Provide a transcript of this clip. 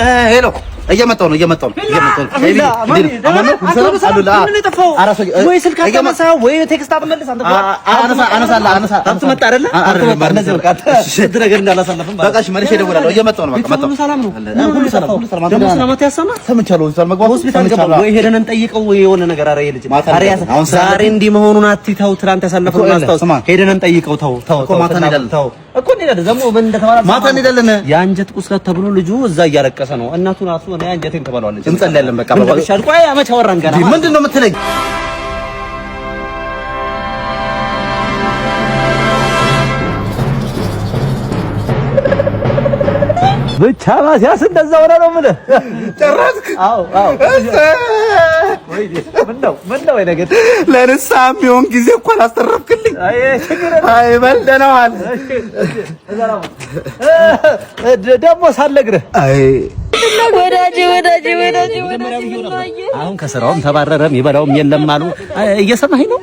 Hello፣ እየመጣሁ ነው፣ እየመጣሁ ነው፣ እየመጣሁ ነው። ወይ ስልክ አታነሳ ወይ text አትመልስ። አንተ አነሳለሁ፣ መጣ አይደለ? ስንት ነገር እንዳላሳለፍም። በቃ እሺ፣ መልሼ እደውላለሁ። እየመጣሁ ነው። በቃ መጣሁ። ሁሉ ሰላም ነው? ሁሉ ሰላም፣ ሁሉ ሰላም። ደግሞ ሰላማት ያሰማ ሰምቻለሁ። ሆስፒታል መግባቱ ሆስፒታል ገባ ወይ ሄደን እንጠይቀው ወይ የሆነ ነገር። ኧረ ይሄ ልጅ ዛሬ እንዲህ መሆኑን አትተው። ትናንት ያሳለፈውን አስታውስ። ሄደን እንጠይቀው። ተው ተው እኮ ማታ እንሄዳለን። ተው እኮ እንሄዳለን። ደግሞ ምን እንደተባለ ማታ እንሄዳለን። የአንጀት ቁስለት ተብሎ ልጁ እዛ እያለቀሰ ነው። እናቱ ራሱ እኔ አንጀቴን ትበላዋለች። እንጸልያለን። በቃ ምን እንደሚሻል ቆይ፣ መቼ አወራን ገና። ምንድን ነው የምትለኝ? ብቻ ማስያስ እንደዛ ሆነ ነው የምልህ። ጨረስክ? አዎ አዎ። ምነው ምነው ነገር ለንስሐ የሚሆን ጊዜ እኮ አላስተረፍክልኝ። አይ በል ደህና ዋል። ደግሞ ሳልነግርህ አይ ወዳጄ ወዳጄ ወዳጄ ወዳጄ አሁን ከስራውም ተባረረም ይበላውም የለም አሉ። እየሰማኸኝ ነው?